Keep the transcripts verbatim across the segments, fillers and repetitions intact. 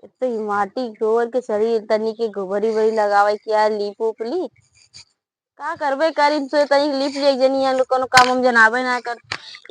तो ई माटी गोबर के सड़ी, तनी के गोबरी वोबरी लगावे के यार, लीप उप ली। का करबे करी, सोचे तनी लीप ली, एक जनी यहाँ कोनो काम हम जनाबे ना कर।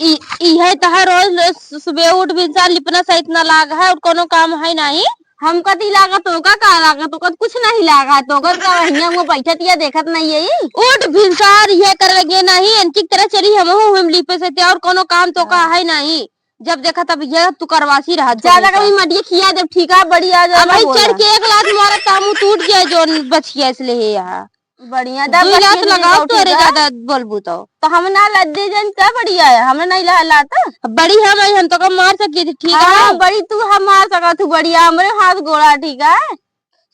ई, ई है तहा रोज, रोज सु-, सुबह उठ भिनसार लिपना सहित ना लाग है और कोनो काम है नहीं। हमका ती लागत होगा, का लागत होगा, कुछ नहीं लागत होगा, का हियाँ वो बैठत या देखत नहीं है। उठ भिनसार ये कर लगे नहीं, इनकी तरह चली हम हूँ, हम लिपे से ते और कोनो काम तो का हाँ। है नहीं। जब देखा तब ये तू करवासी रहा, ज्यादा कभी मटिया खिया देब, ठीक है, बढ़िया अब जा भाई बोला। चढ़ के एक लात मारा, तामू टूट जाए, जोन बचिया इसलिए है यहाँ। बढ़िया, दब दुई लात बचिया लगाओ, ठीक तोरे है। ज्यादा बोलबू तो। तो हम ना लद्दे जन का बढ़िया है, हमने नहीं लहला तो। बड़ी हम आई, हम तो का मार सकी थी, ठीक हाँ, है। बड़ी तू हम मार सका तू, बढ़िया, हमरे हाथ गोड़ा, ठीक है।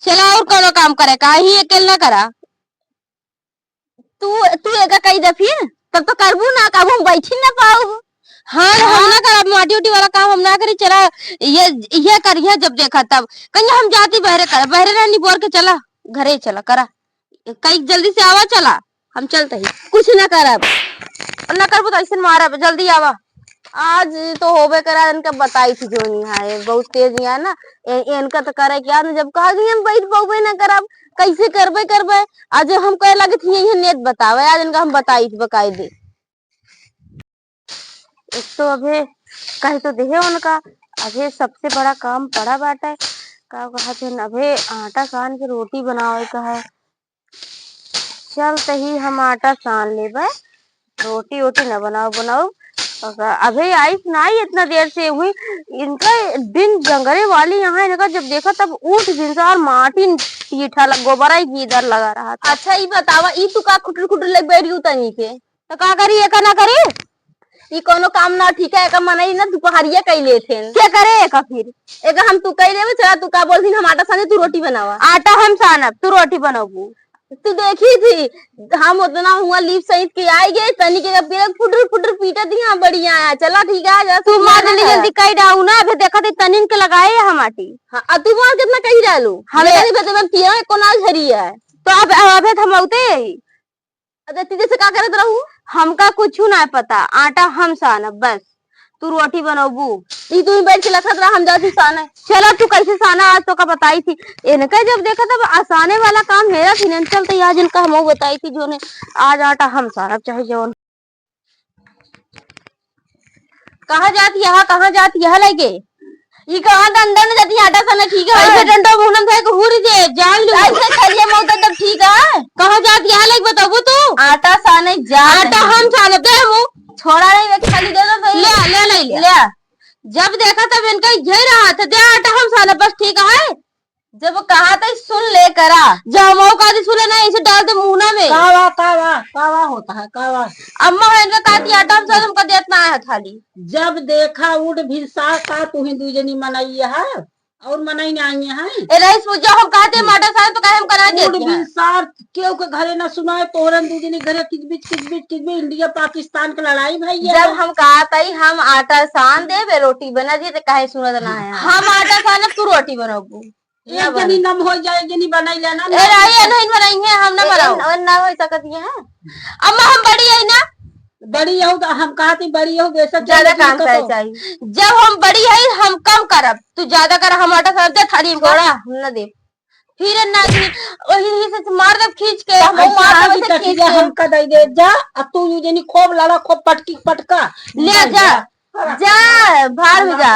चला और कोनो काम करे का, ही अकेल ना करा। तू, तू एका कही दे फिर, तब तो करबू ना, कबू हम बैठी ना पाऊ। हाँ, हम हाँ। ना करब, माटी उटी वाला काम हम ना करी, चला, ये, ये करिए जब देखा तब। कहीं हम जाती बहरे कर, बहरे रहनी बोर के चला, घरे चला, करा। कहीं जल्दी से आवा, चला, हम चलते ही। कुछ ना करब। और ना करबू तो ऐसे मारब, जल्दी आवा। आज तो होबे करा, इनका बताई थी जोनी है, बहुत तेज यहाँ है ना, ए-, इनका तो करे क्या ना, जब कहा कि हम बैठ पौबे ना करब, कैसे करबे, करबे, आज हम कहे लगे थी, ये नेत बतावे, आज इनका हम बताई थी बकायदे। एक तो अबे कह तो देहे उनका, अबे सबसे बड़ा काम पड़ा बाटे, का कहत हन, अबे आटा सान के रोटी बनावे का है। चल तही हम आटा सान लेबे, रोटी ओटी न बनाओ, बनाओ। अबे आइस नाई इतना देर से हुई, इनका दिन जंगरे वाली यहाँ, इनका जब देखा तब उठ भिनसार माटी पीठा लग, गोबरा ही गीदर लगा रहा था। अच्छा, ई बतावा, ई तू का खुटर खुटर लग बैठ गई तनी के? तो का करी, एका ना करी? ई कोनो काम ना ठीक है, एका मनई ना दुपहरिया कई लेथे। के करे एका फिर? एका हम तू कई लेबे, चला तू का बोलथिन, हम आटा साने, तू रोटी बनावा। आटा हम सानब, तू रोटी बनबू। तू देखी थी, हम उतना हुआ लीप सहित के आई गए, तनी के फिर फुटर फुटर पीटत यहाँ बढ़िया है। चला ठीक है, जा तू तू मार मार जल्दी है। जल्दी कई डाऊ ना, अबे देखा थी तनिन के लगाए है माटी। हाँ, आ तू मार कितना कही डालू? हमें ले। नहीं बता, मैं पिया कोना झरी है। तो अब, अब अबे थमौते ही। अच्छा, ती जैसे का करत रहू? हमका कुछु ना पता, आटा हम सानब बस, तू रोटी बनौबू। ई तू ही बैठ के लखत रहा, हम जाती साने। चला तू कैसे साना, आज तो का बताई थी। इनका जब देखा तब आसाने वाला काम हेरा थी, नहीं चलते आज इनका हम बताई थी जो ने आज आटा हम सानब चाहे जौन। कहाँ जात यहाँ, कहाँ जात यहाँ लगे? ई कहाँ डंडा न जाती आटा साने, ठीक है? ऐसे डंडा मुहनम थे को हुर जे, जान लो। ऐसे चलिए मौत तब ठीक है? कहाँ जात यहाँ लगे बताबू तू? आटा साने जा आटा नहीं। हम साने दे वो। छोड़ा नहीं, वे खाली दे दो सही। ले, ले, ले, ले। ले। जब देखा तब इनका यही रहा था, दे आटा हम साने बस ठीक है? जब कहा था सुन ले करा। जब मऊ कहा थी सुन ले ना, इसे डाल दे मुहना में। कावा, कावा, कावा होता है, कावा। अम्मा है इनका कहती आटा हम साने हमका देत ना है खाली। जब देखा उठ भिनसार का तू ही दुई जनी मनई है और मनई ना आई है। ए रईस, वो जो हम कहते हैं माटा सारे तो काहे हम करा उठ देती है? भिनसार केहू के घरे ना सुनाए, तोरन दुई जनी घरे किचबिच, किचबिच, किचबिच, इंडिया पाकिस्तान के लड़ाई भई है। जब हम कहत हई हम आटा सान देबे, रोटी बना दिए, तो काहे सुनत ना है? हम आटा सानब, तू रोटी बनबू। एक जनी नम हो जाए, एक जनी बनाई लेना, ए, ना रही है, नहीं बनाई है, हम ना ए, बनाओ। ए, ना हो सकत ये है। अम्मा, हम बड़ी है ना। बड़ी हो तो हम कहती बड़ी हो, बेशक ज्यादा बड़ी काम हो करे तो। चाहिए। जब हम बड़ी है, हम कम करब। तू ज्यादा कर, हम आटा सानब दे, थाली में छोड़ा, हम ना दे। फिर ना दी, वही ही से मार दब खींच के, तो हम ऐसे मार हाथ दब की ऐसे खींच कटिया के। हमका दे दे, जा, अब तू यू जनी खूब लड़ा, खूब पटकी पटका। ले जा, जा। जा, भाड़ में जा।